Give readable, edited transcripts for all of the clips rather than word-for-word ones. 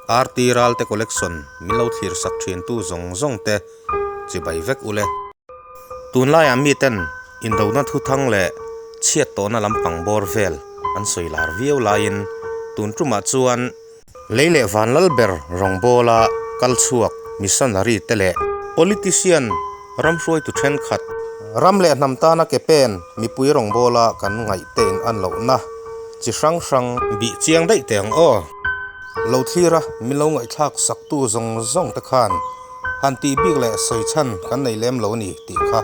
RT Ralte Collection min lo thlir sak thin tu zawng zawng te chibai vek ule. Tunlaiah miten indona thuthang leh chhiat tawhna lampang bawr vel an sawi lar viau laiin tun tumah chuan Lei leh vanlal ber rawngbawla kal chhuak missionary te leh politician ram hruaitu thenkhat, ram leh hnam tana ke pen mipui rawngbawla kan ngaih te in an lohna chi hrang hrang bih chiang daih teh ang aw. Lo thlir a, min lo ngaihthlak saktu zawng zawng te khan han tih bik leh sawi chhan kan nei lem lo ni tih kha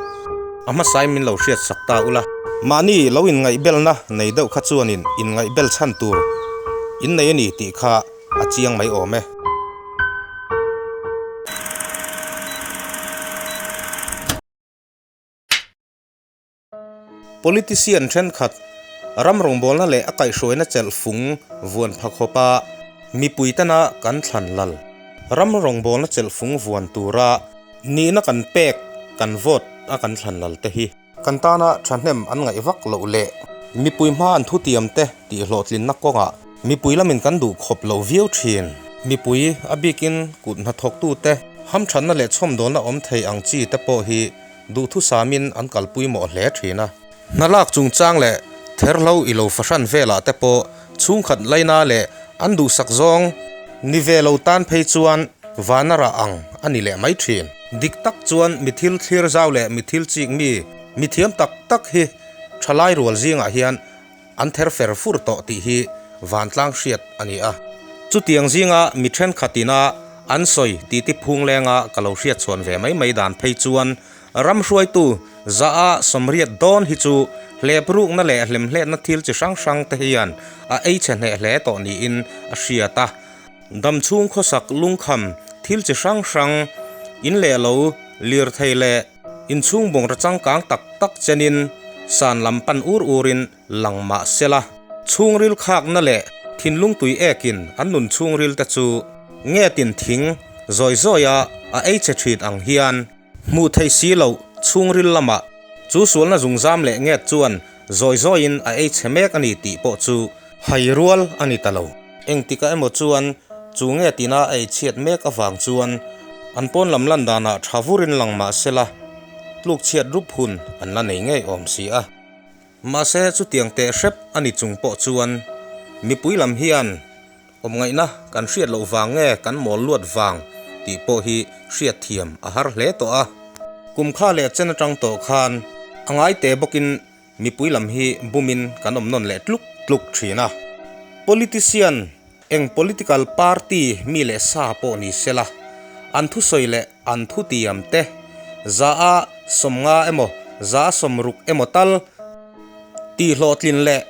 a hmasain min lo hriat sak ta ula. Mahni lo inngaihbelna nei deuh kha chuanin inngaihbel chhan tur in nei a ni tih kha a chiang mai awm e. Politician thenkhat ram rawngbawlna leh a kaihhruaina chelh fung vuan pha khawpa mipui tana kan thlan lal. Ram rawngbawlna chelh fung vuan tura nihna kan pek, kan vote a kan thlan lal te hi. Kan tana thahnem an ngaih vak loh leh mipui hma an thutiam te tih hlawhtlinna kawngah mipui lamin kan duh khawp lo viau thin. Mipui a bikin kut hnathawktute hamthatna leh chhawmdawlna awm thei ang chi te pawh hi Duhthusamin an kalpui mawh hle thin a. Hna lak chungchang leh therhlo i lo fahran velah te pawh chhungkhat laina leh an duhsak zawng ni ve lo tan phei chuan vana rah ang a ni leh mai thin. Dik tak chuan mi thil thlir zau leh mi thil chik mi mi thiam tak tak hi thalai rual zingah hian an ther fer fur tawh tih hi vantlang hriat a ni a. Chutiang zinga mi thenkhatina an sawi titi phung lenga ka lo hriat chhuan ve mai mai dan phei chuan ram hruaitu zaha sawmriat dawn hi chu hlep rukna leh hlemhletna thil chi hrang hrang te hian a ei chhe hneh hle tawh niin a hriat a. Damchhung khawsak lungkham thil chi hrang hrang in leh lo lirthei leh Inchhung bungraw changkang tak tak chenin san lam pan ur urin lang mah sela, chhungril khakna leh thinlung tui ekin an nun chhungril te chu ngetin thing zawi zawia a ei che thin ang hian hmuh theih si loh chhungril lamah chu sualna zungzam leh nget chuan zawi zawiin a ei che mek a ni tih pawh chu hai rual a ni ta lo. Engtikah emaw chuan chu nge tina a ei chhiat mek avang chuan an pawn lam lan danah tha vurin lang mah sela tluk chhiat rup hun an la nei ngei awm si a. Mahse chutiang teh hrep a ni chung pawh chuan mipui lam hian awmngaihna kan hriat loh vang nge kan mawl luat vang tih pawh hi hriat thiam a har hle tawh a. Kum kha leh chen atang tawh khan a ngai teh bawkin Mipui lam hi bumin kan awm nawn leh tluk tluk thin a. Politician eng political party mi leh sa pawh ni sela, an thusawi leh an thutiam te za a 50 emaw za a 60 emaw tal tihhlawhtlin leh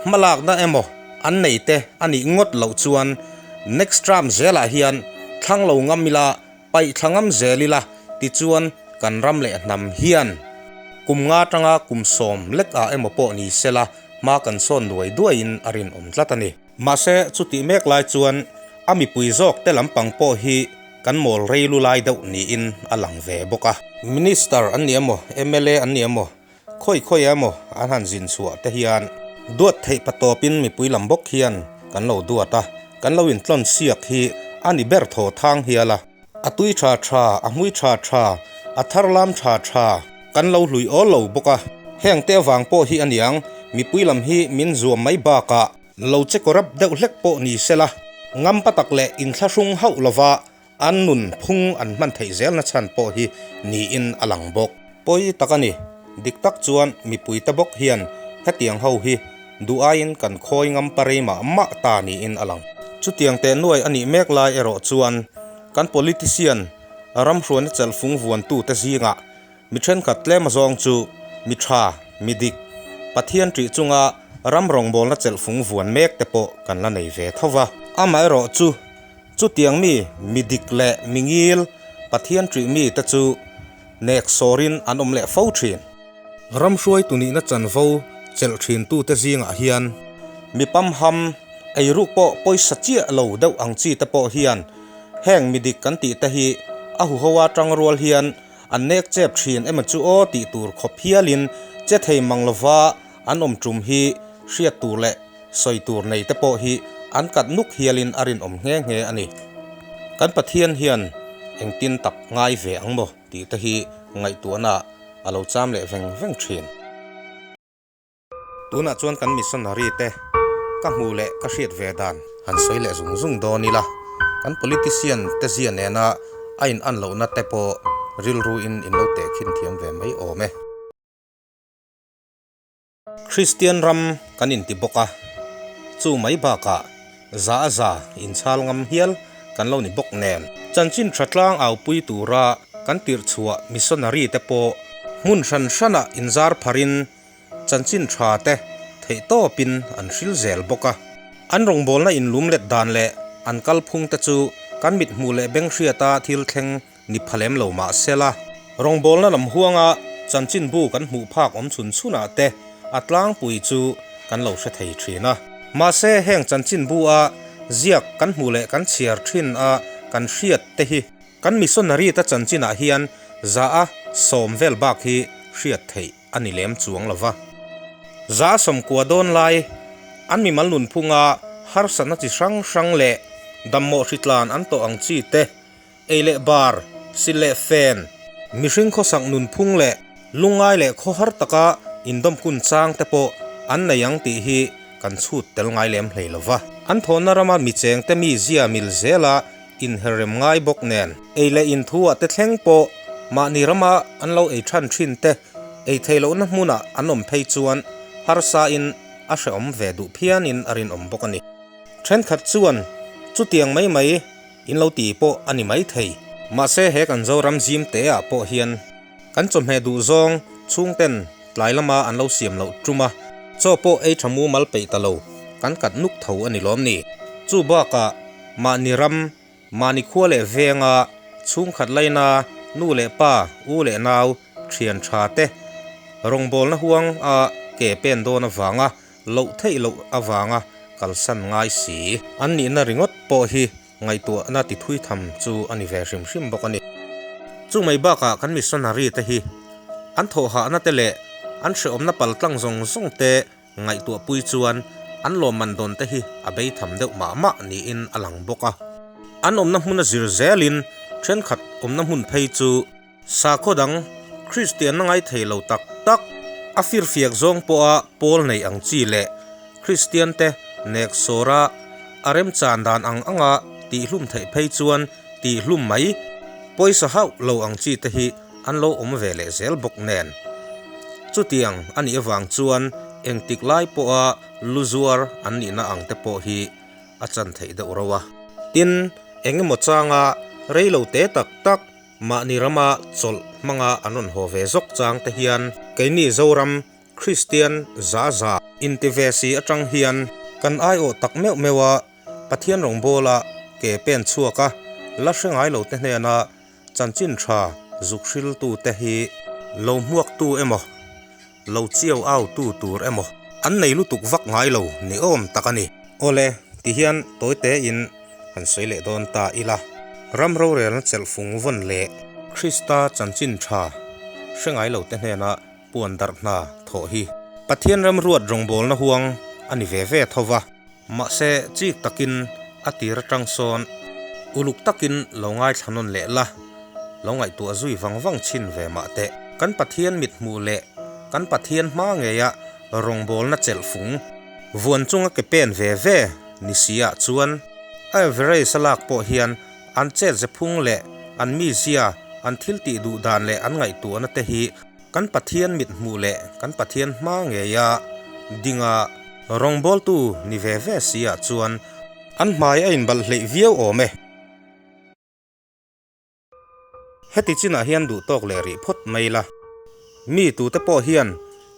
hmalakna emaw an nei te a nih ngawt loh chuan next term zelah hian thlang lo ngam ila Paih thla ngam zel ila tichuan kan ram leh hnam hian kum nga atanga kum 10 lek ah emaw pawh ni sela hma kan sawn duai duaiin a rinawm tlat a ni. Mahse chutih mek lai chuan a mipui zawk te lampang pawh hi kan mawl rei lu lai deuh niin a lang ve bawk a. Minister an ni emaw, mla an ni emaw, khawi khawi emaw an han zin chhuah te hian duat theih pa tawpin mipui lam bawk hian kan lo duat a, kan lo intlawn siak hi a ni ber thaw thang hial a. A tui tha tha, a hmui tha tha, a thar lam tha tha kan lo hlui awl lo bawk a. Heng te avang pawh hi a niang, mipui lam hi min zuam mai bakah lo che corrupt deuh hlek pawh ni sela, ngampa tak leh inthlahrung hauh lova An nun phung an hman theih zelna chhan pawh hi niin a lang bawk. Pawi tak a ni. Dik tak chuan mipuite bawk hian hetiang ho hi duh aiin kan khawi ngam parei mah mah ta niin a lang. Chutiang teh nuai a nih mek lai erawh chuan kan politician ram hruaina chelhfung vuantute zingah Mi thenkhat tlem azawng chu mi tha, mi dik, Pathian ṭih chunga ram rawngbawlna chelhfung vuan mek te pawh kan la nei ve tho va. Amaherawh chu, chutiang mi, mi dik leh mi ngil, Pathian ṭih mi te chu nek sawrin an awm leh fo ṭhin. Ram hruaitu nihna chanvo chelh ṭhintute zingah hian mi pamham, eiruk pawh pawisa chiah lo deuh ang chi te pawh hian heng mi dik kan tih te hi a huho a ṭang rual hian An nek chep thin emaw chu aw tih tur khawp hialin che thei mang lova an awm tum hi hriat tur leh sawi tur nei te pawh hi an kat nuk hialin a rinawm nghe nghe a ni. Kan Pathian hian engtin tak ngai ve ang maw tih te hi ngaihtuahna a lo cham leh veng veng thin. Tunah chuan kan missionary te ka hmuh leh ka hriat ve dan han sawi leh zung zung dawn ila, kan politician te zia nena a in an lohna te pawh rilru in in lo tehkhin thiam ve mai awm e. Kristian ram kan inti bawk a, chu mai bakah za a za inchhal ngam hial kan lo ni bawk nen. Chanchin tha tlang aupui tura kan tirh chhuah missionary te pawh hmun hran hranah inzar pharin Chanchin tha te theih tawpin an hril zel bawk a. An rawngbawlna inlum let dan leh an kalphung te chu kan mit hmuh leh beng hriata thil thleng ni pha lem lo mah sela. Rawngbawlna lam huanga chanchinbu kan hmuh phak awm chhun chhunah te a tlangpui chu kan lo hre thei thin a. Mahse heng chanchinbu a ziak kan hmuh leh kan chhiar thin a kan hriat te hi kan missionary te chanchinah hian za a sawm vel bak hi hriat theih a ni lem chuang lo va. 190 dawn lai an mimal nunphunga harsatna chi hrang hrang leh dammawh hritlan an tawh ang chi te, ei leh bar, sil leh fen, mihring khawsak nunphung leh lungngai leh khawhar taka indawmkun chang te pawh an nei ang tih hi kan chhut tel ngai lem hlei lo va. An thawhna rama mi chengte mi zia mil zela inherrem ngai bawk nen, ei leh inthuah te thleng pawh mahni rama an lo ei than thin te Ei theih lohna hmunah an awm phei chuan harsain a hrehawm ve duh phianin a rinawm bawk a ni. Thenkhat chuan chutiang mai mai in lo ti pawh a ni mai thei. Mahse he kan Zoram zim te ah pawh hian kan chawhmeh duh zawng chhungten tlai lama an lo siam loh tum a, chaw pawh ei tha mumal peih ta lo kan kat nuk tho a ni lawm ni. Chu bakah mahni ram Mahni khua leh venga chhungkhat laina nu leh pa, u leh nau, thian tha te rawngbawlna huang a ke pen dawn avanga loh theih loh avanga kalsan ngai si. An nihna ringawt pawh hi ngaihtuahna ti thui tham chu a ni ve hrim hrim bawk a ni. Chu mai bakah kan missionary te hi an thawhhahna te leh an hrehawmna paltlang zawng zawng te Ngaihtuahpui chuan an lawmman dawn te hi a bei tham deuh mah mah niin a lang bawk a. An awmna hmuna zir zelin thenkhat awmna hmun phei chu sakhaw dang Kristianna ngai thei lo tak tak, a firfiak zawng pawha pawl nei ang chi leh Kristian te nek sawra a remchan dan ang anga tihhlum theih phei chuan tihhlum mai pawisa hauh lo ang chi te hi an lo awm ve leh zel bawk nen. Chutiang a nih avang chuan engtik lai pawha lu zuar an nihna ang te pawh hi a chan theih deuh ro a. Tin, eng emaw changa rei lo te tak tak mahni rama chawlh hmanga an rawn haw ve zawk chang te hian keini Zoram Kristian za za inti ve si atang hian kan aiawh tak meuh meuh a Pathian rawngbawla ke pen chhuak a la hre ngai lo te hnena Chanchin tha zuk hriltute hi lo hmuaktu emaw, lo chiau autu tur emaw an nei lutuk vak ngai lo ni awm tak a ni. Awle, tihian tawi tein han sawi leh dawn ta ila. Ram rorelna chelh fung vawn leh Krista chanchin tha hre ngai lote hnena puan darh hna thawh hi Pathian remruat rawngbawlna huang a ni ve ve tho va. Mahse, chik takin a tir atang sawn uluk takin lo ngaithla nawn leh la, lo ngaihtuah zui vang vang chhin ve mah teh. Kan Pathian mit hmuh leh kan Pathian hma ngeia rawngbawlna chelh fung vuan chunga ke pen ve ve ni si ah chuan a average a lak pawh hian an chet ze phung leh an mizia, an thil tih duh dan leh an ngaihtuahna te hi Kan Pathian mit hmuh leh kan Pathian hma ngeia dinga rawngbawltu ni ve ve si ah chuan an hmai a inbalh hleih viau awm e. Heti chinah hian duh tawk leh rih phawt mai la. Mi tute pawh hian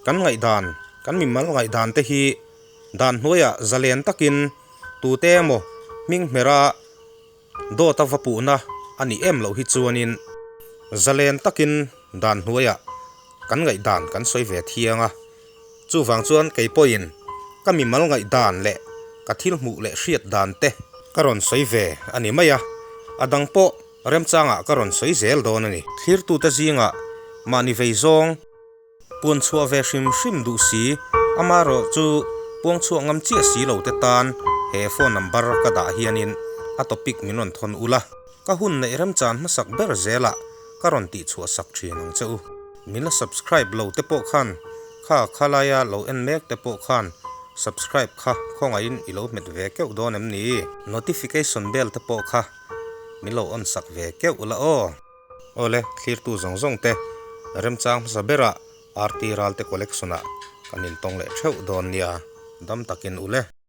kan ngaihdan, kan mimal ngaihdan te hi dan hnuaiah zalen takin tute emaw hming hmera Dawt a va puhna a nih em loh hi chuanin zalen takin dan hnuaiah kan ngaihdan kan sawi ve thiang a, chuvang chuan kei pawhin ka mimal ngaihdan leh ka thil hmuh leh hriat dan te ka rawn sawi ve a ni mai a, a dang pawh remchangah ka rawn sawi zel dawn a ni. Thlirtute zingah mahni vei zawng. Puan chhuah ve hrim hrim duh si, amaherawh chu puang chhuah ngam chiah si lo te tan he phone number ka dah hianin a A topic min rawn thawn ula. Ka hun neih remchan hmasak ber zelah ka rawn tih chhuah sak thin ang che u. Min la subscribe lo te pawh khan kha khalaia lo en mek te pawh khan subscribe kha khawngaihin i lo hmet ve keuh dawn em ni? Notification bell te pawh kha min lo on sak ve keuh la aw. Awle, thlirtu zawng zawng te remchang hmasa berah RT Ralte Collection ah kan intawng leh theuh dawn nia, dam takin ule.